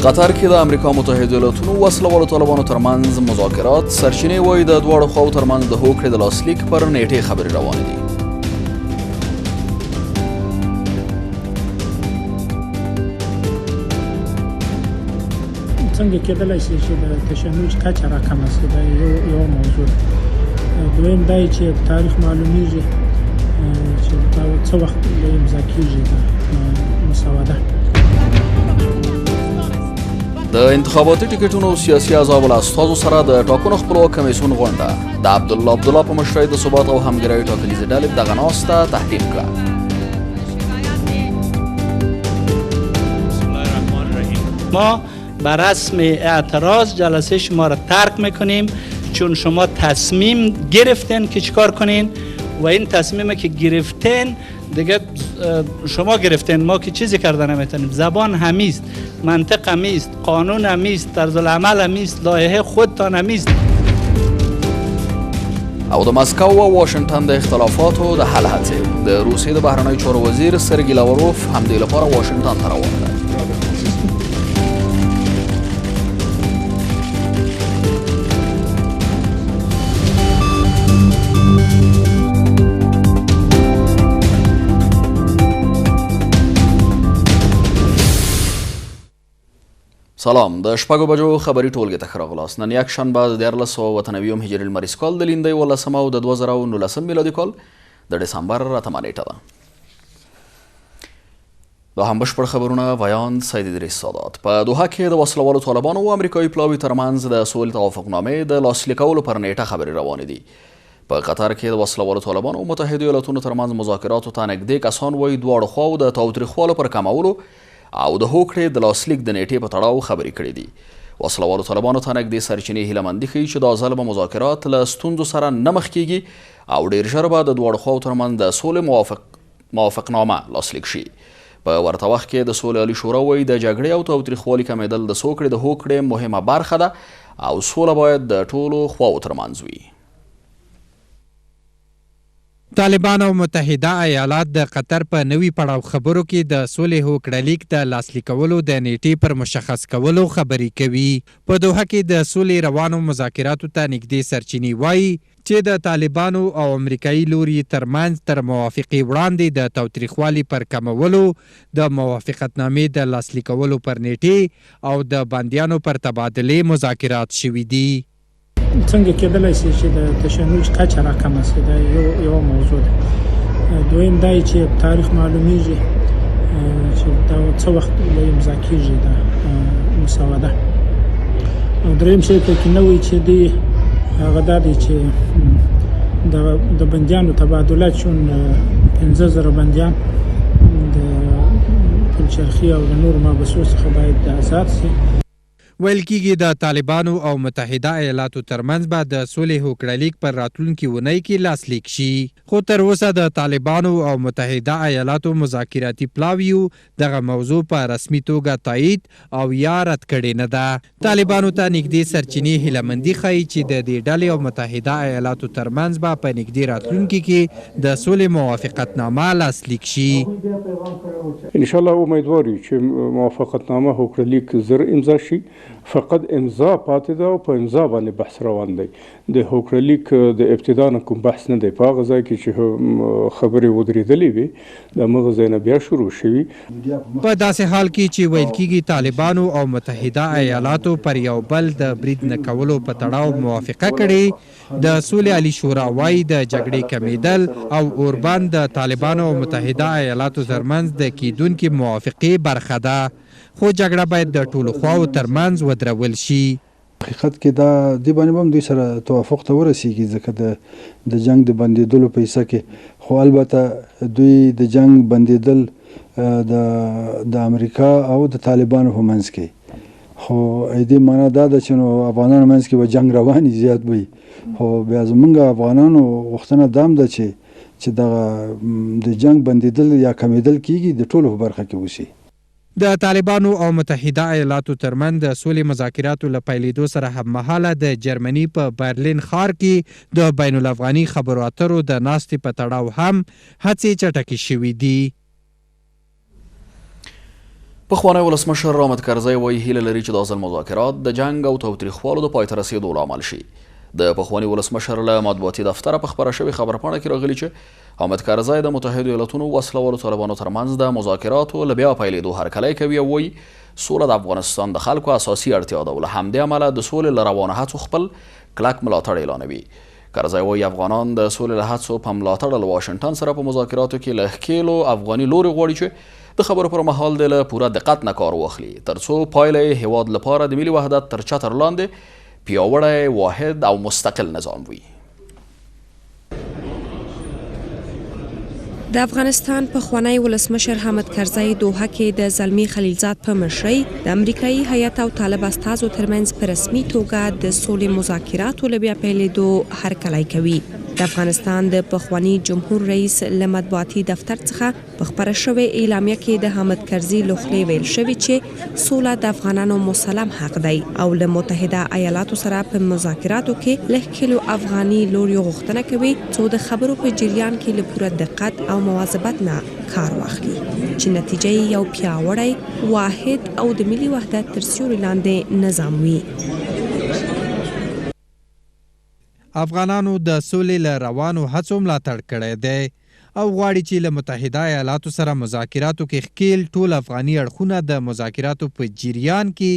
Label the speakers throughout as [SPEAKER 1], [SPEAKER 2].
[SPEAKER 1] قطر کې د امریکا متحده ایالتونو وسلوالو طالبانو ترمنځ مذاکرات، سرچینې وایي د دواړو خواو ترمنځ د هوکړې د لاسلیک پر نیټې خبرې روانې دي.
[SPEAKER 2] څنګه کېدلی شي چې د تشنج کچه راکمه شي، دا یو موضوع ده. دویم دا چې تاریخ معلومیږي چې دا څه وخت له امضا کېږي دا مسوده.
[SPEAKER 1] د انتخاباتي ټکټونو سیاسي احزابو له استازو سره د ټاکنو خپلواک کمیسیون غونډه، د عبدالله عبدالله په مشرۍ د ثبات او همګرایۍ ټاکنیزې ډلې دغه ناسته تحریم کړه.
[SPEAKER 3] ما به رسم اعتراض جلسه شما را ترک میکنیم، چون شما تصمیم گرفتین که چیکار کنین و این تصمیم که گرفتین دیگه شما گرفتین، ما که چیزی کرده نمیتونیم. زبان همیست، منطق همیست، قانون همیست، طرز العمل همیست، لایحه خودتان همیست.
[SPEAKER 1] او د مسکو او واشنګټن د اختلافاتو د حل هڅې، د روسیې د بهرنیو چارو وزیر سرګي لاوروف همدې لپاره واشنګټن ته روان دی. سلام، د 6 بجو خبري ټولګې ته ښه راغلاست. نن یکشنبه د 1390 هجري لمریز کال د لیندۍ 18 او د 2019 میلادي کال د ډسمبر 8 نیټه ده. دا هم بشپړ خبرونه. ویاند سید ادریس سادات. په دوحه کې د وسلوالو طالبانو او امریکایي پلاوي ترمنځ د سولې توافقنامې د لاسلیکولو پر نیټه خبرې روانې دي. په قطر کې د وسلوالو طالبانو او متحدو ایالتونو ترمنځ مذاکراتو ته نږدې کسان وایي دواړو خواو د تاوتریخوالو پر کمولو او د هوکړې د لاسلیک د نیټې په تړاو خبرې کړې دي. وسلوالو طالبانو ته نږدې سرچینې هیله مندي ښيي چې دا ځل به مذاکرات له ستونزو سره نه مخ کیږي او ډیر ژر به د دواړو خواو ترمنځ د سولې موافقنامه لاسلیک شي. په ورته وخت کې د سولې عالي شورا وایي د جګړې او تاوتریخوالي کمېدل د سوکړې د هوکړې مهمه برخه ده او سوله باید د ټولو خواو ترمنځ وي.
[SPEAKER 4] طالبان او متحده ایالات د قطر په نوي پړاو خبرو کې د سولې هوکړه لیک د لاسلیکولو د نیټې پر مشخص کولو خبرې کوي. په دوحه کې د سولې روانو مذاکراتو ته نږدې سرچینې وایي چې د طالبانو او امریکایي لوري ترمنځ تر موافقې وړاندې د تاوتریخوالي پر کمولو، د موافقتنامې د لاسلیکولو پر نیټې او د بندیانو پر تبادلې مذاکرات شوي دي.
[SPEAKER 2] څنګه کېدلی شي چې د تشنج کچه راکمه شي، دا یو موضوع ده. دویم دا چې تاریخ معلومیږي چې دا څه وخت له امضا کېږي دا مسوده. او دریم شی پکې نوی چې دی هغه دا دی چې د بندیانو تبادله، چون 5000 بندیان د پلچرخي او د نورو محبسو څخه باید آزاد شي.
[SPEAKER 4] ویل کیږي د طالبانو او متحده ایالاتو ترمنځ به د سولې هوکړه لیک پر راتلونکي اونۍ کې لاسلیک شي، خو تر اوسه د طالبانو او متحده ایالاتو مذاکراتي پلاویو دغه موضوع په رسمي توګه تایید او یا رد کړې نه ده. طالبانو ته نږدې سرچینې هیله مندي ښيي چې د دې ډلې او متحده ایالاتو ترمنځ به په نږدې راتلونکي کې د سولې موافقتنامه لاسلیک شي.
[SPEAKER 5] انشاءالله امیدوار یو چې موافقتنامه هوکړه لیک زر امضا شي، فقط امضا پاتې ده او په امضا باندې بحث روان دی. د هوکړه لیک د ابتدا نه کوم بحث نه دی، په هغه ځای کې چې خبرې ودرېدلې وې د همغه ځای نه بیا شروع شوي.
[SPEAKER 4] په داسې حال کې چې ویل کیږي طالبانو او متحده ایالاتو پر یو بل د برید نه کولو په تړاو موافقه کړې، د سولې عالي شورا وایي د جګړې کمېدل او اوربند د طالبانو او متحده ایالاتو ترمنځ د کېدونکې موافقې برخه ده، خو جګړه باید د ټولو خواوو ترمنځ ودرول شي.
[SPEAKER 6] حقیقت کې دا دې باندې به هم دوی سره توافق ته ورسیږي، ځکه د جنګ د بندېدلو په حصه کې خو البته دوی د جنګ بندېدل د امریکا او د طالبانو په منځ کې، خو دې معنا دا ده چې نو افغانانو منځ کې به جنګ رواني زیات وي، خو بیا زمونږ افغانانو غوښتنه دا هم ده چې دغه د جنګ بندېدل یا کمېدل کیږي د ټولو په برخه کې وشي.
[SPEAKER 4] د طالبانو او متحده ایالاتو ترمنځ د سولې مذاکراتو له پیلېدو سره هممهاله د جرمني په برلین ښار کې د بین الافغاني خبرو اترو د ناستې په تړاو هم هڅې چټکې شوې دي.
[SPEAKER 1] په پخوانی ولسمشر حامد کرزی وایي هیله لري چې دا ځل مذاکرات د جنګ او تاوتریخوالو د پای ته رسېدو لامل شي. د پخواني ولسمشر له مطبوعاتي دفتره په خپره شوې خبرپاڼه کې راغلي چې حامد کرزی د متحدو ایالتونو وسله والو طالبانو ترمنځ د مذاکراتو له بیا پیلېدو هرکلی کوي او وایي سوله د افغانستان د خلکو اساسي اړتیا ده او له همدې امله د سولې له روانو هڅو خپل کلک ملاتړ اعلانوي. کرزی وایي افغانان د سولې له هڅو په ملاتړ له واشنګټن سره په مذاکراتو کې له ښکېلو افغاني لوریو غواړي چې د خبرو پر مهال دې له پوره دقت نه کار واخلي ترڅو پایله یې هیواد لپاره د ملي وحدت تر چتر لاندې پیاوړی، واحد او مستقل نظام وي.
[SPEAKER 7] د افغانستان پخوانی ولسمشر حامد کرزی دوحه کې د زلمي خلیلزاد په مشرۍ د امریکایي هیئت او طالب استازو ترمنځ په رسمي توګه د سولې مذاکراتو له بیا پیلېدو هرکلی کوي. د افغانستان د پخواني جمهور رئیس له مطبوعاتي دفتر څخه په خپره شوې اعلامیه کې د حامد کرزي له خولې ویل شوي چې سوله د افغانانو مسلم حق دی او له متحده ایالاتو سره په مذاکراتو کې له ښکېلو افغاني لوریو غوښتنه کوي څو د خبرو په جریان کې له پوره دقت او مواظبت نه کار واخلي چې نتیجه یې یو پیاوړی، واحد او د ملي وحدت تر سیوري لاندې نظام وي.
[SPEAKER 4] افغانانو د سولې له روانو هڅو ملاتړ کړی دی او غواړي چې له متحده ایالاتو سره مذاکراتو کې ښکېل ټول افغاني اړخونه د مذاکراتو په جریان کې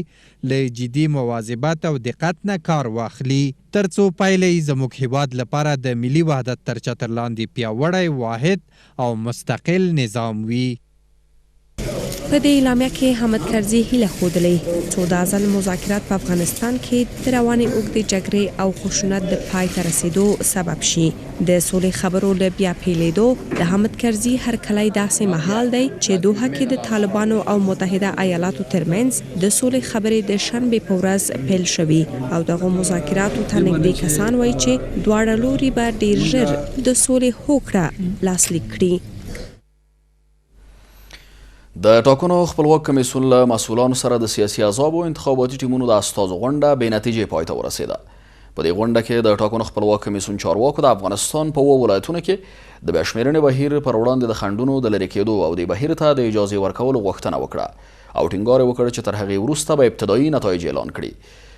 [SPEAKER 4] له جدي مواظبت او دقت نه کار واخلي ترڅو پایله یې زموږ هېواد لپاره د ملي وحدت تر چتر لاندې پیاوړی، واحد او مستقل نظام وي.
[SPEAKER 7] په دې اعلامیه کې حامد کرزي هیله ښودلې، څو دا ځل مذاکرات په افغانستان کې د روانې اوږدې جګړې او خشونت د پای ته رسېدو سبب شي. د سولې خبرو له بیا پېلېدو د حامد کرزي هرکلی داسې مهال دی، چې دوحه کې د طالبانو او متحده ایالاتو ترمنځ د سولې خبرې د شنبې په ورځ پیل شوې او دغو مذاکراتو ته نږدې کسان وایي، چې دواړه لوري به ډېر ژر د سولې هوکړه لاسلیک کړي.
[SPEAKER 1] د ټاکنو خپلواک کمیسیون له مسولانو سره د سیاسي احزابو انتخاباتي ټیمونو د استازو غونډه بې نتیجې پای ته ورسېده. په دې غونډه کې د ټاکنو خپلواک کمیسیون چارواکو د افغانستان په اوو ولایتونو کې د بیا شمېرنې بهیر پر وړاندې د خنډونو د لرې کېدو او دې بهیر ته د اجازې ورکولو غوښتنه وکړه او ټینګار یې وکړ چې تر هغې وروسته به ابتدایي نتایج اعلان کړي.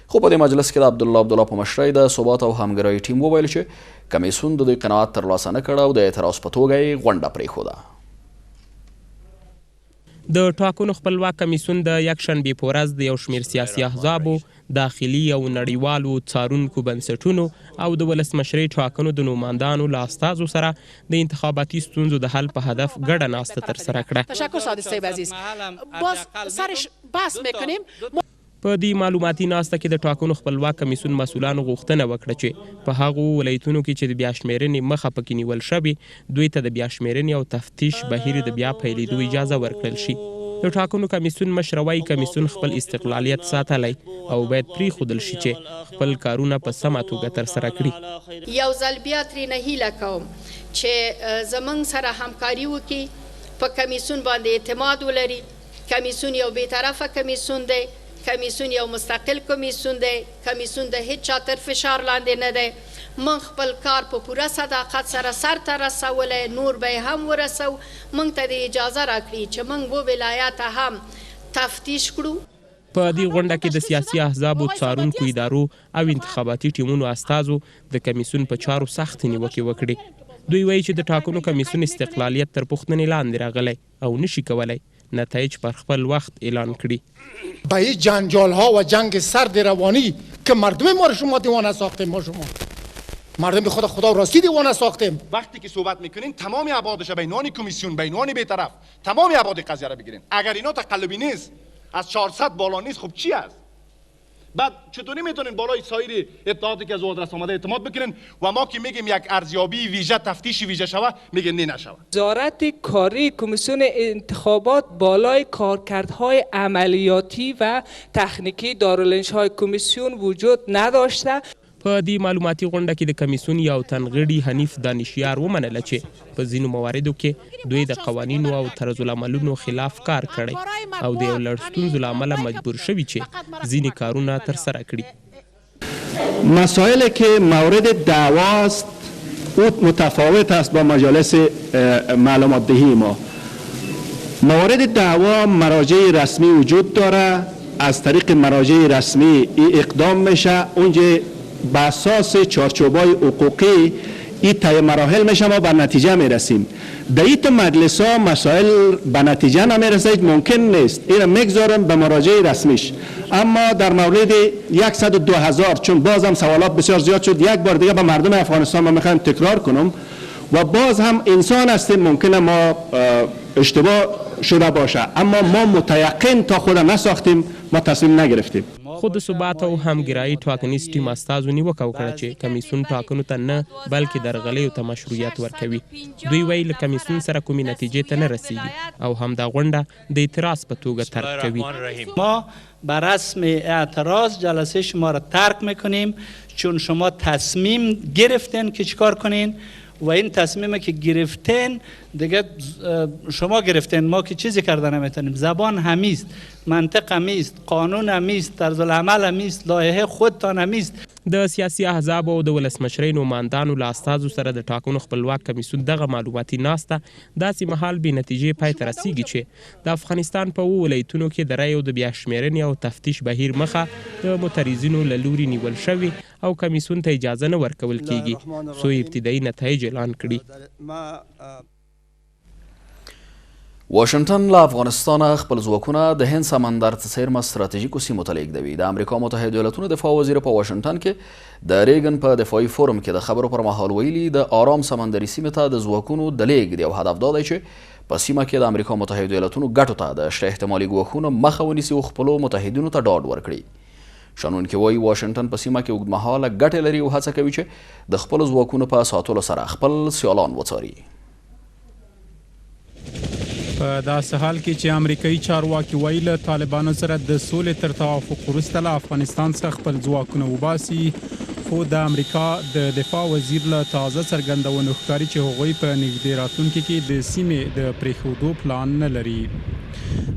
[SPEAKER 1] خو په دې مجلس کې د عبدالله عبدالله په مشرۍ د ثبات او همګرایي ټیم وویل چې کمیسیون د دوی قناعت ترلاسه نه کړ او د اعتراض په توګه یې غونډه پرېښوده.
[SPEAKER 8] د ټاکنو خپلواک کمیسیون د یکشنبې په ورځ د یو شمېر سیاسي احزابو، داخلي او نړیوالو څارونکو بنسټونو او د ولسمشرۍ ټاکنو د نوماندانو له استازو سره د انتخاباتي ستونزو د حل په هدف ګډه ناسته ترسره کړه. په دې معلوماتي ناسته کې د ټاکنو خپلواک کمیسیون مسولانو غوښتنه وکړه چې په هغو ولایتونو کې چې د بیا شمېرنې مخه په کې نیول شوې، دوی ته د بیا شمېرنې او تفتیش بهیر د بیا پیلېدو اجازه ورکړل شي. د ټاکنو کمیسیون مشره وايي، کمیسیون خپل استقلالیت ساتلی او باید پرېښودل شي چې خپل کارونه په سمه توګه ترسره کړي.
[SPEAKER 9] یو ځل بیا ترېنه هیله کوم چې زمونږ سره همکاري وکړي، په کمیسیون باندې اعتماد ولري. کمیسیون یو بې طرفه کمیسیون دی، کمیسیون یو مستقل کمیسیون دی، کمیسیون د هیچا تر فشار لاندې نه دی، موږ خپل کار په پوره صداقت سره سرته رسولی، نور به یې هم ورسوو، موږ ته دې اجازه راکړي چې موږ و ولایته هم تفتیش کړو.
[SPEAKER 8] په دې غونډه کې د سیاسي احزابو، څارونکو ادارو او انتخاباتي ټیمونو استازو د کمیسیون په چارو سختې نیوکې وکړې. دوی وایي چې د ټاکنو کمیسیون استقلالیت تر پوښتنې لاندې راغلی او نشي کولای نتایج پر خپل وخت اعلان کړي.
[SPEAKER 10] به این جنجال ها و جنگ سرد روانی که مردم ما رو شما دیوانه ساختیم ما شما مردم خود خدا راستی دیوانه ساختیم.
[SPEAKER 11] وقتی که صحبت میکنین تمام ابعادش به عنوان کمیسیون به عنوان بیطرف تمام ابعاد قضیه را بگیرین. اگر اینا تقلبی نیست از 400 بالا نیست خب چی است؟ بعد چطوری میتونین بالای سایر اطلاعاتی که از او آدرس آمده اعتماد بکنین و ما که میگیم یک ارزیابی ویژه تفتیش ویژه شوه میگه نه نشوه.
[SPEAKER 12] وزارت کاری کمیسیون انتخابات بالای کارکردهای عملیاتی و تخنیکی دارالانشای کمیسیون وجود نداشته.
[SPEAKER 8] په دې معلوماتي غونډه کې د کمیسیون یو تن غړي حنیف دانشیار ومنله چې په ځینو مواردو کې دوی د قوانینو او طرزالعملونو خلاف کار کړی او د یو لړ ستونزو له امله مجبور شوي چې ځینې کارونه ترسره کړي.
[SPEAKER 13] مسائلی که مورد دعواست او متفاوت است با مجالس معلومات دهی ما. موارد دعوا مراجع رسمی وجود داره، از طریق مراجع رسمی ای اقدام میشه، اونجا به اساس چارچوبای حقوقی ای طی مراحل میشه، ما به نتیجه میرسیم. در ایت مجلس ها مسائل به نتیجه نمیرسه، هیچ ممکن نیست، این را میگذارم به مراجع رسمیش. اما در مورد 102,000 چون بازم سوالات بسیار زیاد شد، یک بار دیگه به مردم افغانستان ما میخوایم تکرار کنم و باز هم انسان هستیم، ممکنه ما اشتباه شده باشه، اما ما متیقن تا خود نساختیم، ما تصمیم نگرفتیم.
[SPEAKER 8] خو د ثبات او همګرایۍ ټاکنیز ټیم استازو نیوکه وکړه چې کمیسیون ټاکنو ته نه بلکې درغلیو ته مشروعیت ورکوي. دوی وایي له کمیسیون سره کومې نتیجې ته نه رسیږي او همدا غونډه د اعتراض په توګه ترک کوي.
[SPEAKER 3] ما به رسم اعتراض جلسه شما را ترک میکنیم، چون شما تصمیم گرفتین که چیکار کنین و این تصمیم که گرفتین دیگه شما گرفتین، ما که چیزی کرده نمیتونیم. زبان همیست، منطق همیست، قانون همیست، طرز العمل همیست، لایحه خودتان همیست.
[SPEAKER 8] د سیاسي احزابو او د ولسمشرۍ نوماندانو له استازو سره د ټاکنو خپلواک کمیسیون دغه معلوماتي ناسته داسې مهال بې نتیجې پای ته رسیږي چې د افغانستان په اوو ولایتونو کې د رایو د بیا شمېرنې او تفتیش بهیر مخه د معترضینو له لوري نیول شوې او کمیسیون ته اجازه نه ورکول کیږي څو ابتدایي نتایج اعلان کړي.
[SPEAKER 1] واشنګټن له افغانستانه خپل ځواکونه د هند سمندر ته څېرمه ستراتیژیکو سیمو ته لېږدوي. د امریکا متحدو ایالتونو دفاع وزیر په واشنګټن کې د ریګن په دفاعي فورم کې د خبرو پر مهال ویلي، د آرام سمندري سیمې ته د ځواکونو د لېږد یو هدف دا دی چې په سیمه کې د امریکا متحدو ایالتونو ګټو ته د شته احتمالي ګواښونو مخه ونیسي او خپلو متحدینو ته ډاډ ورکړي. شنونکي وايي، واشنګټن په سیمه کې اوږدمهاله ګټې لري او هڅه کوي چې د خپلو ځواکونو په ساتلو سره خپل سیالان وڅاري.
[SPEAKER 14] په داسې حال کې چې امریکایي چارواکي وایي له طالبانو سره د سولې تر توافق وروسته له افغانستان څخه خپل ځواکونه وباسي، خو د امریکا د دفاع وزیر له تازه څرګندونو ښکاري چې هغوی په نږدې راتلونکي کې د سیمې د پرېښودو پلان نه لري.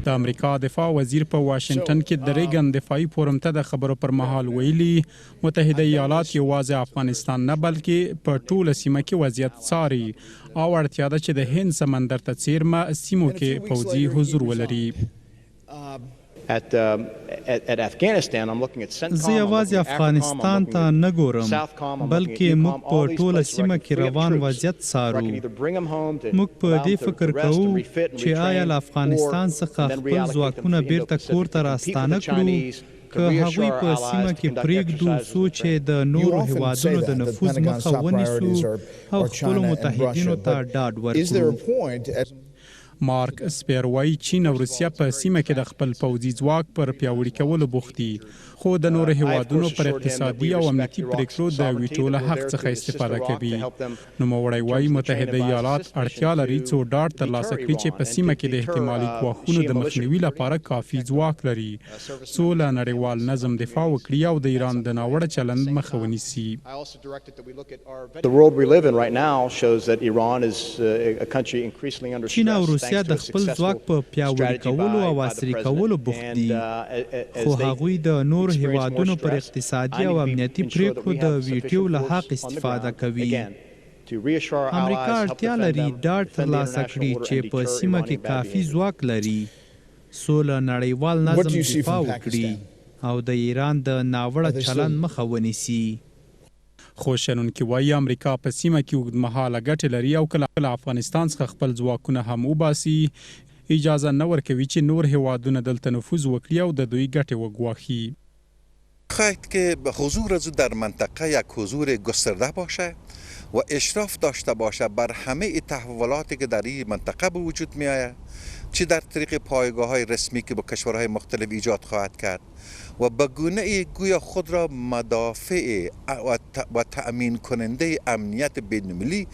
[SPEAKER 14] د امریکا دفاع وزیر په واشنګټن کې د ریګن دفاعي فورم ته د خبرو پر مهال ویلي، متحده ایالات یوازې افغانستان نه بلکې په ټوله سیمه کې وضعیت څاري او اړتیا ده چې د هند سمندر ته څېرمه سیمو کې پوځي حضور ولري.
[SPEAKER 6] زه یوازې افغانستان ته نه ګورم، بلکې موږ په ټوله سیمه کې روان وضعیت څارو. موږ په دې فکر کوو چې ایا له افغانستان څخه خپل ځواکونه بیرته کور ته راستانه کړو، که هغوی په سیمه کې پریږدو څو چې د نورو هیوادونو د نفوذ مخه ونیسو او خپلو متحدینو ته ډاډ ورکړو.
[SPEAKER 14] مارک اسپیر وايي، چین او روسیه په سیمه کې د خپل پوځي ځواک پر پیاوړي کولو بوخت دي، خو د نورو هېوادونو پر اقتصادي او امنیتي پرېکړو د ویټو له حق څخه استفاده کوي. نوموړی وايي، متحده ایالات اړتیا لري څو ډاډ ترلاسه کړي چې په سیمه کې د احتمالي ګواښونو د مخنیوي لپاره کافي ځواک لري، څو له نړیوال نظم دفاع وکړي او د ایران د ناوړه چلند مخه ونیسي.
[SPEAKER 6] چین او روسیه د خپل ځواک په پیاوړي کولو او عصري کولو بوخت دي، خو هغوی د نورو هېوادونو پر اقتصادي او امنیتي پرېکړو د ویټیو له حق استفاده کوي. امریکا اړتیا لري ډاډ ترلاسه کړي چې په سیمه کې کافي ځواک لري، څو له نړیوال نظم دفاع وکړي او د ایران د ناوړه چلند مخه ونیسي.
[SPEAKER 14] خو شنونکي وايي، امریکا په سیمه کې اوږدمهاله ګټې لري او که له افغانستان څخه خپل ځواکونه هم وباسي، اجازه نه ورکوي چې نور هېوادونه دلته نفوذ وکړي او د دوی ګټې وګواښي.
[SPEAKER 15] خواهد که حضور از او در منطقه یک حضور گسترده باشه و اشراف داشته باشه بر همه تحولاتی که در این منطقه به وجود می آید، چه در طریق پایگاه های رسمی که با کشورهای مختلف ایجاد خواهد کرد و به گونه ای گویا خود را مدافع و تأمین کننده امنیت بین المللی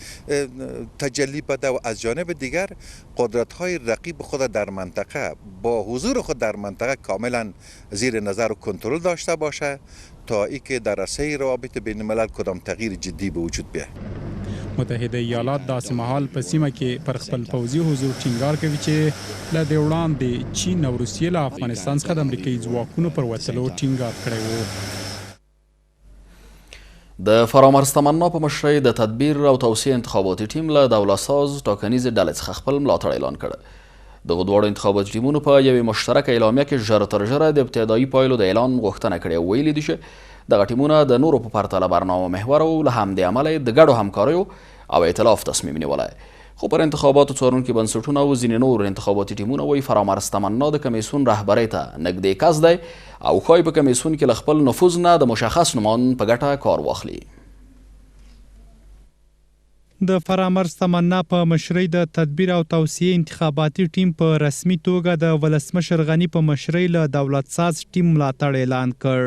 [SPEAKER 15] تجلی بده و از جانب دیگر قدرت های رقیب خود در منطقه با حضور خود در منطقه کاملا زیر نظر و کنترل داشته باشه تا ای که در عرصه روابط بین الملل کدام تغییر جدی به وجود بیاید.
[SPEAKER 14] متحده ایالات داسې مهال په سیمه کې پر خپل پوځي حضور ټینګار کوي چې له دې وړاندې چین او روسیې له افغانستان څخه د امریکایي ځواکونو پر وتلو ټینګار کړی و.
[SPEAKER 1] د فرامرز تمنا په مشرۍ د تدبیر او توسعې انتخاباتي ټیم له دولت ساز ټاکنیزې ډلې څخه خپل ملاتړ اعلان کړ. دغو دواړو انتخاباتي ټیمونو په یوې مشترکه اعلامیه کې ژر تر ژره د ابتدایي پایلو د اعلان غوښتنه کړې او ویلي دي چې دغه ټیمونه د نورو په پرتله برنامه محور او له همدې امله یې د ګډو همکاریو او ائتلاف تصمیم نیولی. خو پر انتخاباتو څارونکي بنسټونه او ځینې نور انتخاباتي ټیمونه وایي فرامرز تمنا د کمېسیون رهبرۍ ته نږدې کس دی او ښایي په کمېسیون کې له خپل نفوذ نه د مشخص نوماند په ګټه کار واخلي.
[SPEAKER 14] د فرامرز تمنا په مشرۍ د تدبیر او توسعې انتخاباتي ټیم په رسمي توګه د ولسمشر غني په مشرۍ له دولت ساز ټیم ملاتړ اعلان کړ.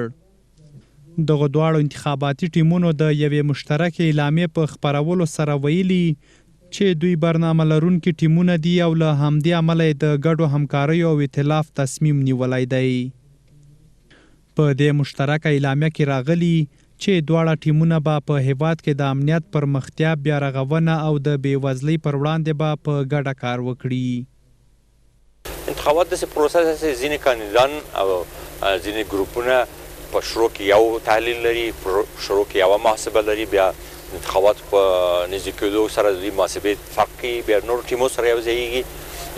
[SPEAKER 14] دغو دواړو انتخاباتي ټیمونو د یوې مشترکې اعلامیې په خپرولو سره ویلي چې دوی برنامه لرونکي ټیمونه دي او له همدې امله یې د ګډو همکاریو او ائتلاف تصمیم نیولی دی. په دې مشترکه اعلامیه کې راغلي چې دواړه ټیمونه به په هېواد کې د امنیت، پرمختیا، بیارغونه او د بې وزلۍ پر وړاندې به په ګډه کار وکړي.
[SPEAKER 16] انتخابات داسې پروسه ده چې ځینې کاندیدان او ځینې ګروپونه په شروع کې یو تحلیل لري، په شروع کې یوه محاسبه لري، بیا د انتخاباتو په نږدې کېدو سره د دوی محاسبې فرق کوي، بیا نورو ټیمو سره یو ځایېږي،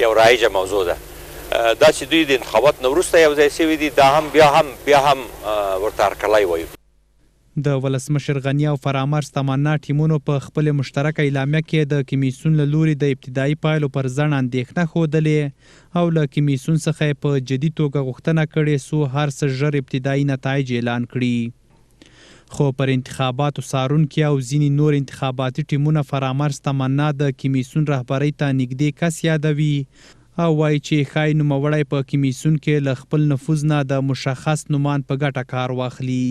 [SPEAKER 16] یو رایجه موضوع ده. دا چې دوی د انتخاباتو نه وروسته یو ځای شوي دي دا هم بیا هم بیا هم ورته هرکلی وایو.
[SPEAKER 14] د ولسمشر غني او فرامرز تمنا ټیمونو په خپلې مشترکه اعلامیه کې د کمیسیون له لوري د ابتدايي پایلو پر ځنډ اندېښنه ښودلې او له کمیسیون څخه یې په جدي توګه غوښتنه کړې څو هر څه ژر ابتدايي نتایج اعلان کړي. خو پر انتخاباتو څارونکي او ځیني نور انتخاباتي ټیمونه فرامرز تمنا د کمیسیون رهبرۍ ته نږدې کس یادوي او وايي چې ښايي نوموړی په کمیسیون کې له خپل نفوذ نه د مشخص نوماند په ګټه کار واخلي.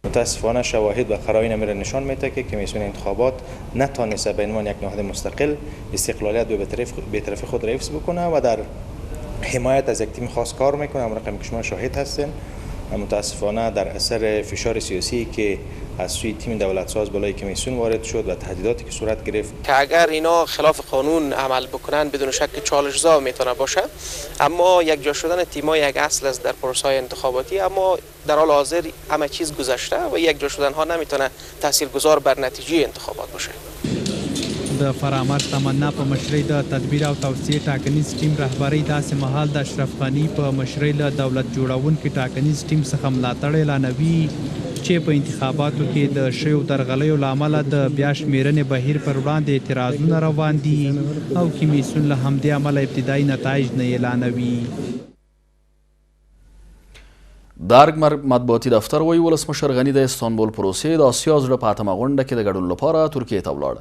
[SPEAKER 17] متاسفانه شواهد و قراین امر را نشان میده که کمیسیون انتخابات نتانسته به عنوان یک نهاد مستقل استقلالیت و بیطرفی خود را حفظ بکنه و در حمایت از یک تیم خاص کار میکنه. امر رقمی که شما شاهد هستین متاسفانه در اثر فشار سیاسی که از سوی تیم دولت ساز بالای کمیسیون وارد شد و تهدیداتی که صورت گرفت.
[SPEAKER 18] که اگر اینا خلاف قانون عمل بکنن بدون شک چالش زا میتونه باشه، اما یک جا شدن تیم‌ها یک اصل است در پروسه‌های انتخاباتی، اما در حال حاضر همه چیز گذشته و یک جا شدن ها نمیتونه تاثیرگذار بر نتیجه انتخابات باشه.
[SPEAKER 14] د فرامرز تمنا په مشرۍ د تدبیر او توسعې ټاکنیز ټیم رهبرۍ داسې مهال د اشرف غني په مشرۍ له دولت جوړونکي ټاکنیز ټیم څخه ملاتړ اعلانوي چې په انتخاباتو کې د شویو درغلیو له امله د بیا شمېرنې بهیر پر وړاندې اعتراضونه روان دي او کمیسیون له همدې امله ابتدايي نتایج نه اعلانوي.
[SPEAKER 1] د ارګ مطبوعاتي دفتر وایي ولسمشر غني د استانبول پروسې د اسیا زړه په اتمه غونډه کې د ګډون لپاره ترکیې ته ولاړ.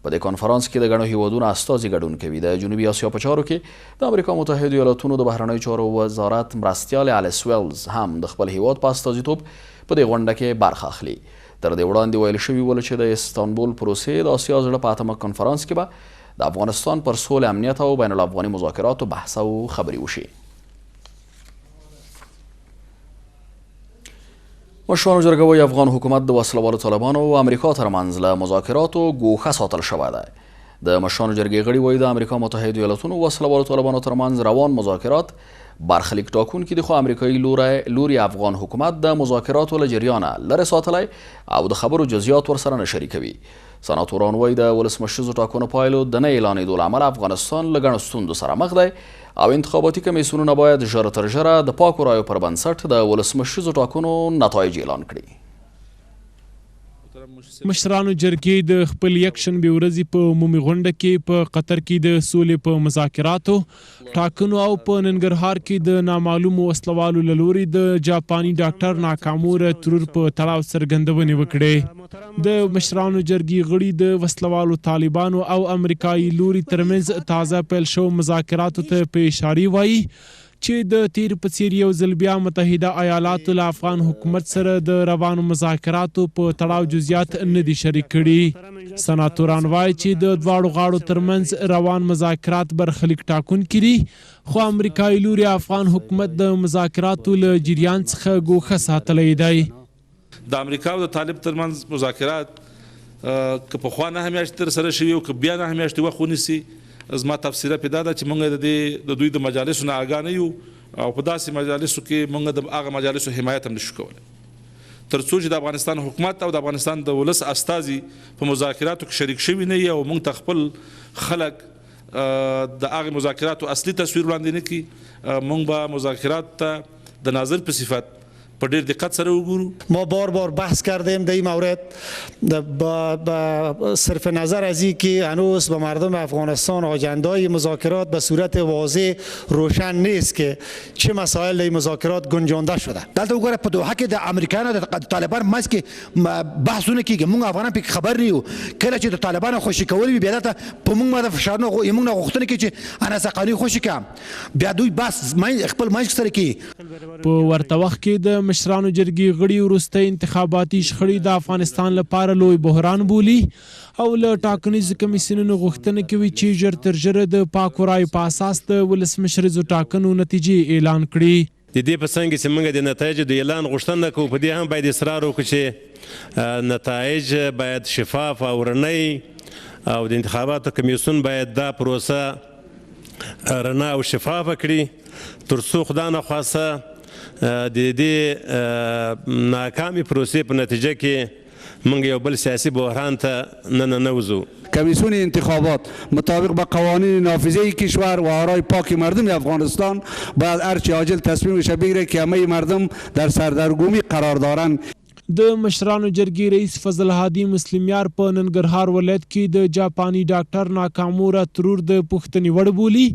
[SPEAKER 1] په دې کنفرانس کې د ګڼو هیوادونو استازي ګډون کوي. د جنوبي اسیا په چارو کې د امریکا متحدو ایالتونو د بهرنیو چارو وزارت مرستیال الیس ویلز هم د خپل هیواد په استازیتوب په دې غونډه کې برخه اخلي. تر دې وړاندې ویل شوي ول چې د استانبول پروسې د اسیا زړه په اتمه کنفرانس کې به د افغانستان پر سولې، امنیت او بین الافغاني مذاکراتو بحث او خبرې وشي. مشرانو جرګه وایي افغان حکومت د وسلوالو طالبانو او امریکا ترمنځ له مذاکراتو ګوښه ساتل شوی دی. د مشرانو جرګې غړي وایي د امریکا متحدو ایالتونو وسلوالو طالبانو ترمنځ روان مذاکرات برخلیک ټاکونکي دي، خو امریکایي لوري افغان حکومت د مذاکراتو له جریانه لرې ساتلی او د خبرو جزیات ورسره نه شریکوي. سناتوران وایي د ولسمشریزو ټاکنو پایلو د نه اعلانېدو له امله افغانستان له ګڼو ستونزو سره مخ دی او انتخاباتي کمیسیونونه باید ژر تر ژره د پاکو رایو پر بنسټ د ولسمشریزو ټاکنو نتایج اعلان کړي.
[SPEAKER 19] مشرانو جرګې د خپلې یکشنبې ورځې په عمومي غونډه کې په قطر کې د سولې په مذاکراتو، ټاکنو او په ننګرهار کې د نامعلومو وسلوالو له لوري د جاپاني ډاکټر ناکاموره ترور په تړاو څرګندونې وکړې. د مشرانو جرګې غړي د وسلوالو طالبانو او امریکايي لوري ترمنځ تازه پیل شوو مذاکراتو ته په اشارې وايي چې د تېر په څېر یو ځل بیا متحده ایالاتو له افغان حکومت سره د روانو مذاکراتو په تړاو جزیات نه دي شریک کړي. سناتوران وايي چې د دواړو غاړو ترمنځ روان مذاکرات برخلیک ټاکونکي دي، خو امریکايي لوري افغان حکومت د مذاکراتو له جریان څخه ګوښه ساتلی دی.
[SPEAKER 20] د امریکا او د طالب ترمنځ مذاکرات که پخوا نهه میاشتې ترسره شوي او که بیا نهه میاشتې وخت ونیسي، زما تبصره پرې دا ده چې موږ د دې د دوی د مجالسو نه آګاه نه یو او په داسې مجالسو کې موږ د هغه مجالسو حمایت هم نشو کولی تر څو چې د افغانستان حکومت او د افغانستان د ولس استازي په مذاکراتو کې شریک شوي نه وي او موږ ته خپل خلک د هغې مذاکراتو اصلي تصویر وړاندې نه کړي، موږ به مذاکراتو ته د ناظر په صفت په ډېر دقت سره وګورو.
[SPEAKER 10] ما بار بار بحث کردیم در این مورد با صرف نظر از این که هنوز به مردم افغانستان آجندای مذاکرات به صورت واضح روشن نیست که چه مسائل در این مذاکرات گنجانده شده.
[SPEAKER 21] دلته وګوره په دوحه کې د امریکایانو د طالبان منځ کې بحثونه کیږي، موږ افغانان پکې خبر نه یو. کله چې د طالبانو خوشي کول وي بیا دلته په موږ باندې فشارونه موږ نه غوښتنه کوي چې انس حقاني خوشي کړه، بیا دوی بحث خپل منځ کې سره کوي.
[SPEAKER 19] په ورته وخت کې د مشرانو جرګې غړي وروستۍ انتخاباتي شخړې د افغانستان لپاره لوی بحران بولي او له ټاکنیزو کمیسیونونو غوښتنه کوي چې ژر تر ژره د پاکو رایو په اساس د ولسمشریزو ټاکنو نتیجې اعلان کړي.
[SPEAKER 22] د دې په څنګ کې چې موږ د نتایجو د اعلان غوښتنه کوو، په دې هم باید اصرار وکړو چې نتایج باید شفاف او رڼه او د انتخاباتو کمیسیون باید دا پروسه رڼا او شفافه کړي تر څو خدا نخواسته د دې ناکامې پروسې په نتیجه کې موږ یو بل سیاسي بحران ته نه ننوځو.
[SPEAKER 23] کمیسیون انتخابات مطابق به قوانین نافذه کشور و آرای پاک مردم افغانستان باید هرچه عاجل تصمیمش بگیره که همه مردم در سردرگمی قرار دارند.
[SPEAKER 19] د مشرانو جرګې رئیس فضل هادي مسلمیار په ننګرهار ولایت کې د جاپاني ډاکټر ناکامورا ترور د پوښتنې وړ بولي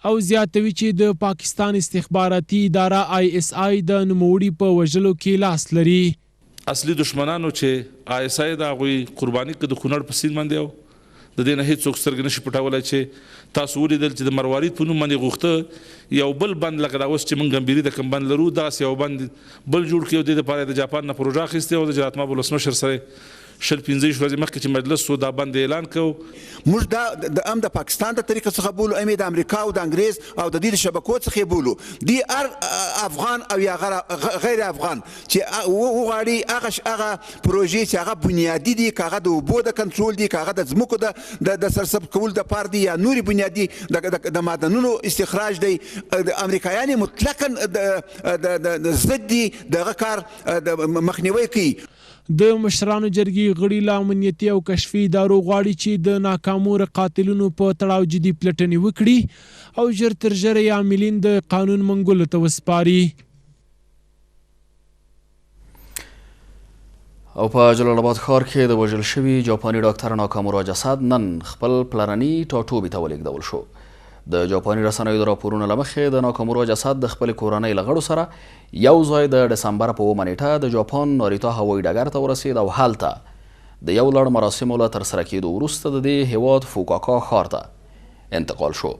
[SPEAKER 19] او زیاتوي چې د پاکستان استخباراتي اداره آی اس آی د نوموړي په وژلو کې لاس لري.
[SPEAKER 20] اصلي دښمنانو چې آی اس آی ده هغوی قرباني کړه د کونړ په سیند باندې او د دې نه هیڅوک سترګې نشي پټولای چې تاسو ولیدل چې د مروارید په نوم باندې غوښته یو بل بند لکه دا اوس چې موږ ګمبیري د کوم بند لرو دغسې یو بند بل جوړ کړي او دې لپاره یې د جاپان نه پروژه اخیستې او د جلالتماب ولسمشر سره 20 25 ورځې مخکې چې مجلس شو دا بند یې اعلان کړ.
[SPEAKER 24] موږ دا د هم د پاکستان د طریقې څخه بولو، هم یې د امریکا او د انګریز او د دوی د شبکو څخه یې بولو. دوی هر افغان او یا غیر افغان چې وغواړي هغه پروژې چې هغه بنیادي دي، که هغه د اوبو د کنټرول دي، که هغه د ځمکو د سرسبز کولو دپاره دي یا نورې بنیادي د معدنونو استخراج دی، امریکایان یې مطلقاً ضد دي، د هغه کار مخنیوی کوي.
[SPEAKER 19] د مشرانو جرګې غړي له امنیتي او کشفي ادارو غواړي چې د ناکاموره قاتلینو په تړاو جدي پلټنې وکړي او ژر تر ژره یې عاملین د قانون منګولو ته وسپاري.
[SPEAKER 1] او په جلال آباد ښار کې د وژل شوي جاپاني ډاکتر ناکامورا جسد نن خپل پلرني ټاټوبي ته ولېږدول شو. د جاپاني رسنیو د راپورونو له مخې د ناکامورا جسد د خپلې کورنۍ له غړو سره یو ځای د ډسمبر په 7 نیټه د جاپان ناریتا هوایي ډګر ته ورسید او هلته د یو لړ مراسمو له ترسره کېدو وروسته د دې هېواد فوکاکا ښار ته انتقال شو.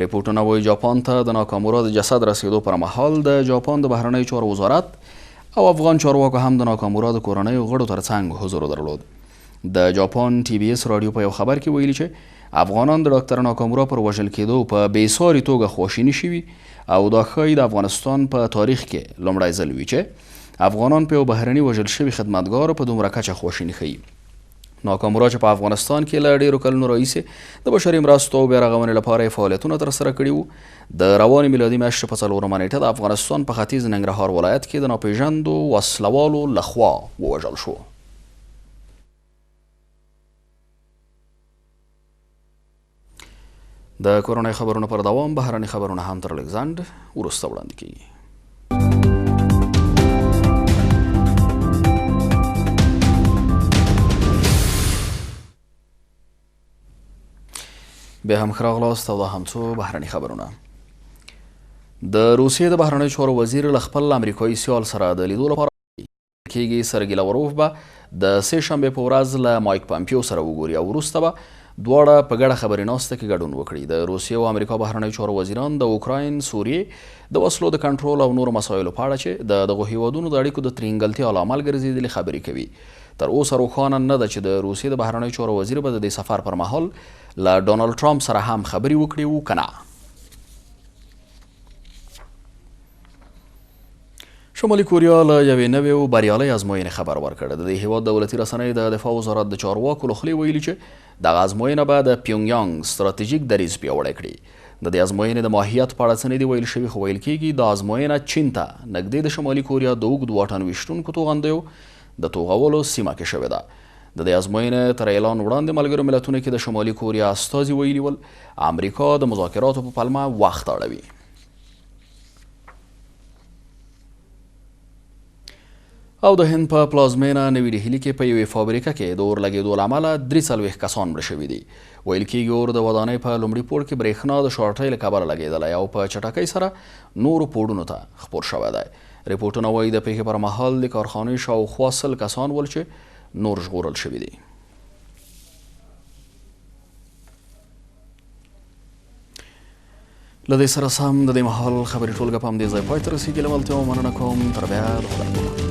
[SPEAKER 1] رپوټونه وایي جاپان ته د ناکامورا د جسد رسېدو پر مهال د جاپان د بهرنیو چارو وزارت او افغان چارواکو هم د ناکامورا د کورنیو غړو ترڅنګ حضور درلود. د جاپان ټي بي اس راډیو په یو خبر کې ویلي چې افغانان د ډاکتر ناکامورا پر وژل کېدو په بې ساري توګه خواشیني شوي او دا ښایي د افغانستان په تاریخ کې لومړی ځل وي چې افغانان په یو بهرني وژل شوي خدمتګار په دومره کچه خواشیني ښیي. ناکامورا چې په افغانستان کې له ډېرو کلونو راهیسې د بشري مرستو او بیارغونې لپاره یې فعالیتونه ترسره کړي وو، د روانې میلادي میاشتې په 4 نیټه د افغانستان په ختیځ ننګرهار ولایت کې د ناپېژندو وسلوالو لخوا ووژل شو. د کورنۍ خبرونو پر دوام بهرني خبرونه هم تر لږ ځنډ وروسته وړاندې کیږي. بیا هم ښه راغلاست او دا هم څو بهرني خبرونه. د روسیې د بهرنیو چارو وزیر له خپل امریکایي سیال سره د لیدو لپاره کیږي. سرګي لاوروف به د سه شنبې په ورځ له مایک پامپیو سره وګوري او وروسته به دواړه په ګډه خبري ناسته کې ګډون وکړي. د روسیې او امریکا بهرنیو چارو وزیران د اوکراین، سوریې د وسلو د کنټرول او نورو مسایلو په اړه چې د دغو هیوادونو د اړیکو د ترینګلتیا لامل ګرځېدلي خبرې کوي. تر اوسه روښانه نه ده چې د روسیې د بهرنیو چارو وزیر به د دې سفر پر مهال له ډونالډ ټرمپ سره هم خبرې وکړي او که نه. شمالي کوریا له یوې نوې او بریالۍ ازموینې خبر ورکړ. د دې هیواد دولتي رسنۍ د دفاع وزارت د چارواکو له خولې ویلي چې دغه ازموینه به د پیونګ یانګ ستراتیژیک دریځ پیاوړی کړي. د دې ازموینې د ماهیت په اړه څه نه دي ویل شوي، خو ویل کیږي دا ازموینه چین ته نږدې د شمالي کوریا د اوږد واټن ویشتونکو توغندیو د توغولو سیمه کې شوې ده. د دې ازموینې تر اعلان وړاندې ملګرو ملتونو کې د شمالي کوریا استازي ویلي ول، امریکا د مذاکراتو په پلمه وخت اړوي. او د هند په پلازمېنه نوي ډهلي کې په یوې فابریکه کې د اور لګېدو له امله 43 کسان مړه شوي دي. ویل کېږي اور د ودانۍ په لومړي پوړ کې برېښنا د شارټۍ له کبله لګېدلی او په چټکۍ سره نورو پوړونو ته خپور شوی دی. رپوټونه وايي د پېښې پر مهال د کارخانې شاوخوا 100 کسان ول چې نور ژغورل شوي دي. له دې سره سم د دې مهال خبري ټولګه په همدې ځای پای ته رسېږي. له ملتیا مننه کوم، تر بیا د خدای په امان.